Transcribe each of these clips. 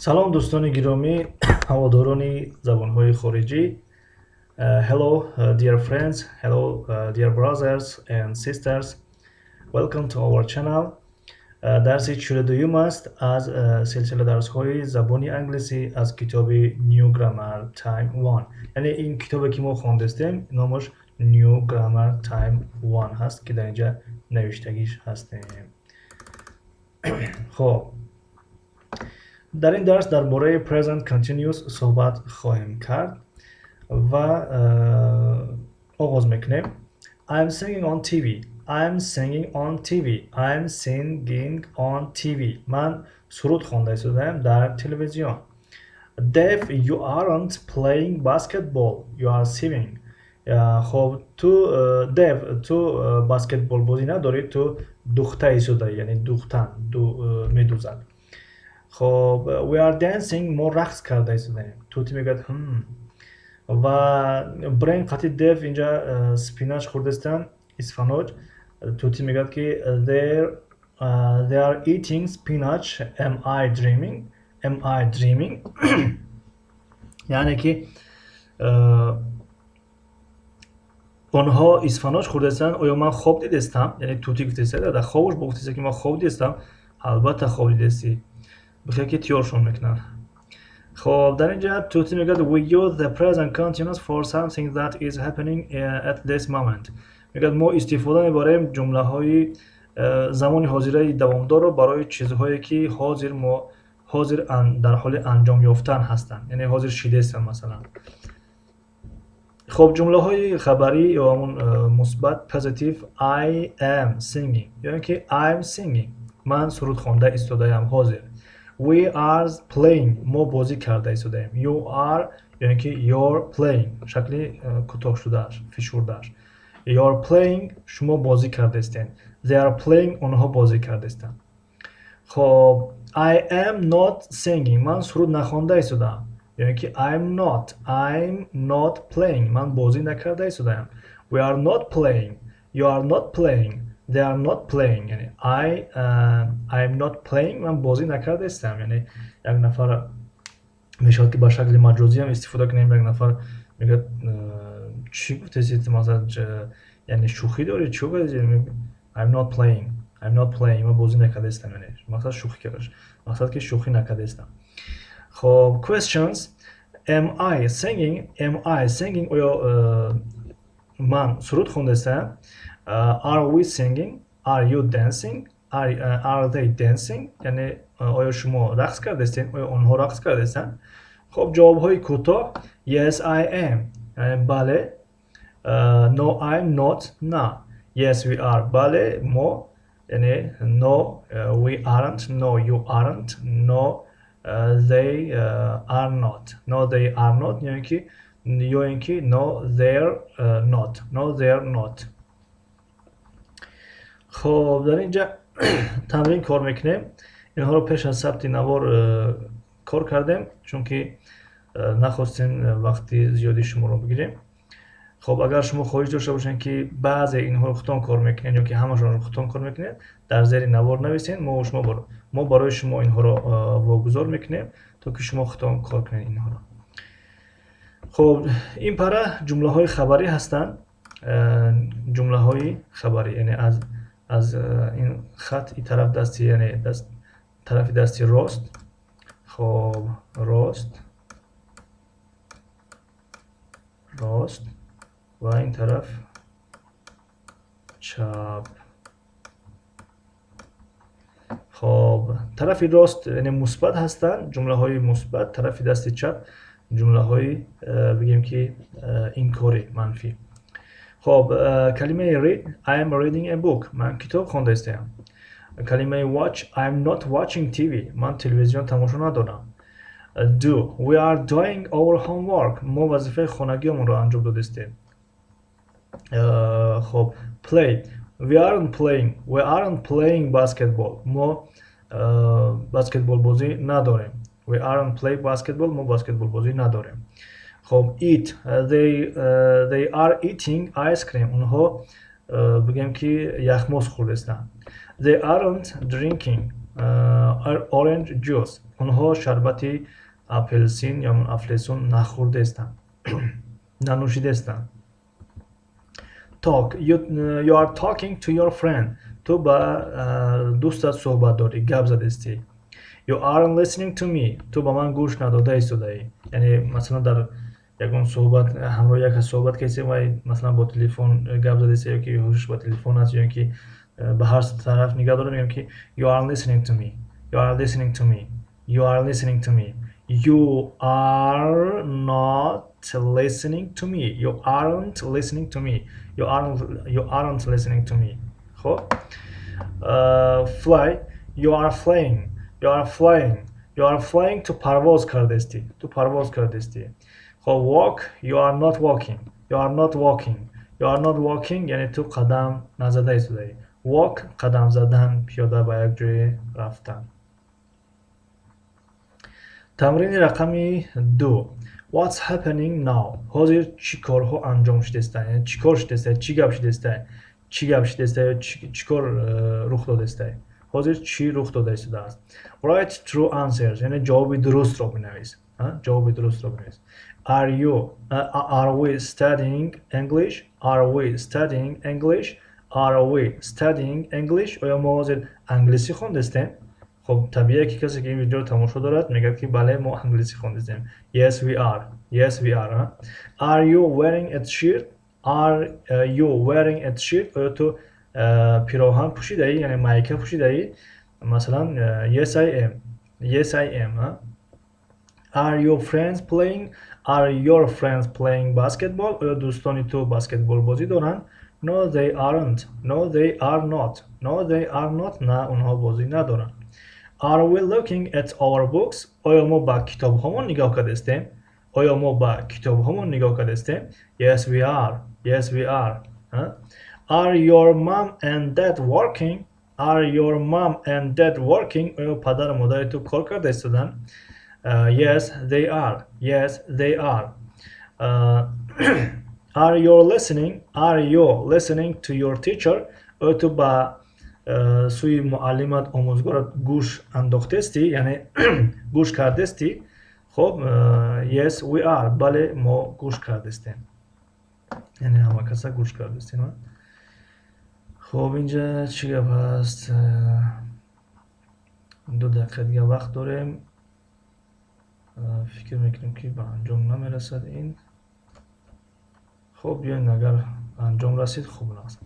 Салом, дӯстони гиромӣ, ҳаводорони забонҳои хориҷӣ. Hello, dear friends. Hello, dear brothers and sisters. Welcome to our channel. Дарси 42-юм аст аз силсила дарсҳои забони англисӣ аз китоби New Grammar Time 1. Яъне ин китобе, ки мо хондастем, номаш New Grammar Time 1 ҳаст, ки дар инҷа навиштагиш ҳастем. Хоб, дар ин дарс дар бораи present continuous суҳбат хоҳем кард ва оғоз мекунем. I'm singing on TV. I'm singing on TV. I'm singing on TV. Ман суруд хонда истодаам дар телевизион. Dave, you aren't playing basketball, you are sewing. Хоб, ту, Дев, ту баскетбол бозӣ надорӣ, ту духта истодаӣ, яъне духтан медузад. Хоб, we are dancing. Мо рақс карда истодаем. Тути мегӯяд: «Ҳм». Ва Брен қати Дев инҷа spinach хӯрдастанд, исфаноҷ. Тути мегӯяд, ки they are eating spinach. Am I dreaming? Am I dreaming? Яъне ки онҳо исфаноҷ хӯрдастанд, оё ман хоб дидастам? Яъне Тути гуфтаиста, дар хобаш бо гуфтаиста, ки ман хоб дидастам. Албатта, хоб дидастӣ. Бихел ки тиёршон мекунанд. Хоб, дар инҷа Тути мегӯяд: we use the present continuous for something that is happening at this moment. Мегӯяд, мо истифода мебарем ҷумлаҳои замони ҳозираи давомдорро барои чизҳое, ки ҳозир мо ҳозир дар ҳоли анҷом ёфтан ҳастанд, яъне ҳозир шидастанд, масалан. Хоб, ҷумлаҳои хабарӣ ё ҳамун мусбат, positive: I am singing ё ин ки I'm singing, ман суруд хонда истодаям ҳозир. We are playing, мо бозӣ карда истодаем. You are ё ин ки you're playing, шакли кӯтоҳшудааш, фишурдааш: you're playing, шумо бозӣ карда истед. They are playing, онҳо бозӣ карда истанд. Хоб, I am not singing, ман суруд нахонда истодаам, ё ин ки I'm not playing, ман бозӣ накарда истодаам. We are not playing. You are not playing. They are not playing. Яъне I am not playing, ман бозӣ накарда истам. Яъне як нафар мешавад, ки ба шакли маҷозӣ ҳам истифода кунем. Як нафар мегӯяд: «Чӣ гуфтесид?» Масалан, яъне шӯхӣ дорӣ, чӣ гуфтесид? I'm not playing, I'm not playing, ман бозӣ накарда истам. Яъне мақсад шӯхӣ карда, мақсад ки шӯхӣ накарда истам. Хоб, questions: am I singing? Am I singing? Оё ман суруд хонда истам? Are we singing? Are you dancing? Are they dancing? Яъне оё шумо рақс карда истед? Оё онҳо рақс карда истанд? Хоб, ҷавобҳои кӯтоҳ: yes, I am, яъне бале; no, I'm not, на; yes, we are, бале, мо, яъне no, we aren't; no, you aren't; no, they are not; no, they are not, ё ин ки no, they're not; no, they're not. Хоб, дар инҷа тамрин кор мекунем. Инҳоро пеш аз сабти навор кор кардем, чунки нахостем вақти зиёди шуморо бигирем. Хоб, агар шумо хоҳиш дошта бошед, ки баъзе инҳоро худтон кор мекунед ё ки ҳамашонро худтон кор мекунед, дар зери навор нависед. Мо барои шумо инҳоро вогузор мекунем, то ки шумо худтон кор кунед инҳоро. Хоб, ин пара ҷумлаҳои хабарӣ ҳастанд. Ҷумлаҳои хабарӣ, яъне аз ин хат и тараф дасти, яъне даст, тарафи дасти рост. Хоб, рост, рост ва ин тараф чап. Хоб, тарафи рост, яъне мусбат ҳастанд, ҷумлаҳои мусбат, тарафи дасти чап ҷумлаҳои, бигем ки, инкорӣ, манфӣ. Хоб, калимаи read: I am reading a book, ман китоб хонда истоям. Калимаи watch: I am not watching TV, ман телевизион тамошо надорам. Do: we are doing our homework, мо вазифаи хонагиамонро анҷом додистем. Хоб, play: we aren't playing, we aren't playing basketball, мо баскетболбозӣ надорем. We aren't play basketball, мо баскетболбозӣ надорем. Хоб, eat: they are eating ice cream, онҳо, бигем ки, яхмоз хӯрдастанд. They aren't drinking. orange juice. Онҳо шарбати апелсин ё афлесун нахӯрдаистанд, нанӯшидаистанд. Talk. You are talking to your friend. Ту ба дӯстат суҳбат дорӣ, гап задаистӣ. You aren't listening to me. Ту ба ман гӯш надода истодаӣ. Яъне, масалан, дар ягон суҳбат ҳамроҳи як кас суҳбат кардем ва масалан бо телефон гап задаиста ё ки ҳушаш ба телефон аст, ё ин ки ба ҳар тараф нигаҳ дорад, мегӯям ки you are listening to me. You are listening to me. You are listening to me. You are not listening to me. You aren't listening to me. You aren't listening to me. Хоб, fly. You are flying. You are flying. You are flying. Ту парвоз кардаистӣ, ту парвоз кардаистӣ. Хоб, walk. You are not walking. You are not walking. You are not walking, яъне ту қадам назада истодаӣ. Walk — қадам задан, пиёда ба як ҷое рафтан. Тамрини рақами 2. What's happening now? Ҳозир чӣ корҳо анҷом шудаистанд, яъне чӣ кор шудаиста, чӣ гап шудаиста, чӣ гап шудаиста ё чӣ кор рух додаиста? Ҳозир чӣ рух дода истодааст? Write true answers, яъне ҷавоби дурустро бинавис, ҷавоби дурустро бинавис. Are we studying English? Are we studying English? Are we studying English? Оё мо ҳозир англисӣ хондастем? Хоб, табиие ки касе ки ин видеоро тамошо дорад, мегӯяд ки бале, мо англисӣ хондастем. Yes, we are. Yes, we are. Are you wearing a shirt? Are you wearing a shirt? Оё ту пироҳан пӯшидаӣ, яъне майка пӯшидаӣ? Масалан, yes, I am. Yes, I am. Are your friends playing? Are your friends playing basketball? Оё дӯстони ту баскетбол бозӣ доранд? No, they aren't. No, they are not. No, they are not. На, онҳо бозӣ надоранд. Are we looking at our books? Оё мо ба китобҳомон нигоҳ кардаистем? Оё мо ба китобҳомон нигоҳ кардаистем? Yes, we are. Yes, we are. Are your mom and dad working? Are your mom and dad working? Оё падару модари ту кор карда истоданд? Yes, they are. Yes, they are. Are you listening to your teacher? Оё ту ба сӯи муаллимат, омӯзгорат гӯш андохтестӣ, яъне гӯш кардестӣ? Хоб, yes, we are. Бале, мо гӯш кардестем, яъне ҳама каса гӯш кардестем. Хоб, инҷа чӣ гап ҳаст? 2 дақиқа дига вақт дорем. Фикр мекунем, ки ба анҷом намерасад ин. Хоб, биёед, агар анҷом расид, хуб аст.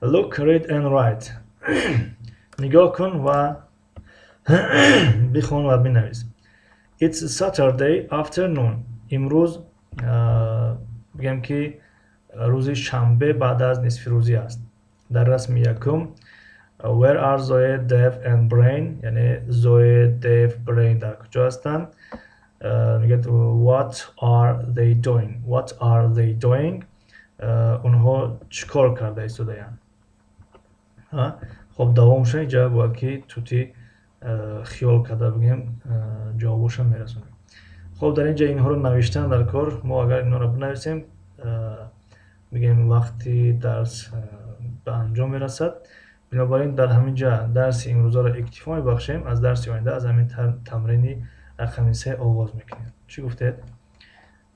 Look, read and write. Нигоҳ кун ва бихон ва бинавис. It's Saturday afternoon. Имрӯз, бигем ки, рӯзи шанбе баъд аз нисфирӯзӣ аст. Дар расми якум, where are Zoe, Dave and Brain? Яъне Zoe, Dave, Brain дар куҷо ҳастанд? Мегӯяд: what are they doing? What are they doing? Онҳо чӣ кор карда истодаянд? Хоб, давомша инҷа бояд ки тути хиёл карда бигем, ҷавобоша мерасонем. Хоб, дар инҷа инҳоро навиштан дар кор. Мо агар инҳоро бинависем, бигем, вақти дарс ба анҷом мерасад. Бинобар ин дар ҳамин ҷа дарси имрӯзаро иктифо мебахшем. Аз дарси оянда аз ҳамин тамрини рақами 3 оғоз мекунем. Чӣ гуфтед?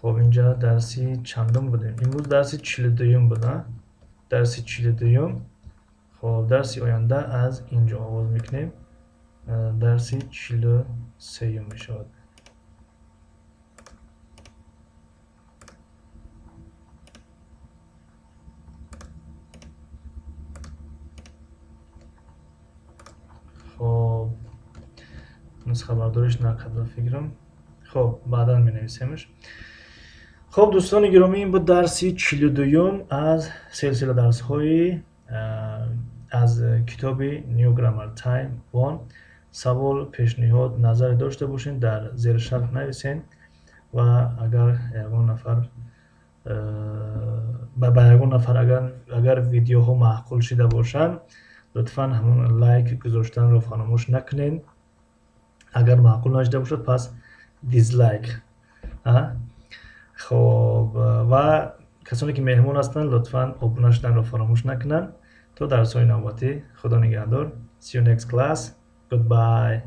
Хоб, инҷа дарси чандум будем? Имрӯз дарси 42-юм буд, дарси 42-юм. Хоб, дарси оянда аз инҷо оғоз мекунем, дарси 43-юм мешавад. Хоб, нусхабардориш накарда фикрам. Хоб, баъдан менависемш. Хоб, дӯстони гиромӣ, ин буд дарси 42-юм аз силсила дарсҳои аз китоби New Grammar Time One. Савол, пешниҳод, назаре дошта бошед, дар зери шарҳ нависед ва агар ягон нафар ба ягон нафар агар видеоҳо маъқул шида бошанд, лутфан ҳамон лайк гузоштанро фаромӯш накунед. Агар маъқул нашида бошад, пас дизлайк. Хоб, ва касоне ки меҳмон ҳастанд, лутфан обуна шуданро фаромӯш накунанд. То дарсҳои навбатӣ, худо нигаҳдор. See you next class. Goodbye.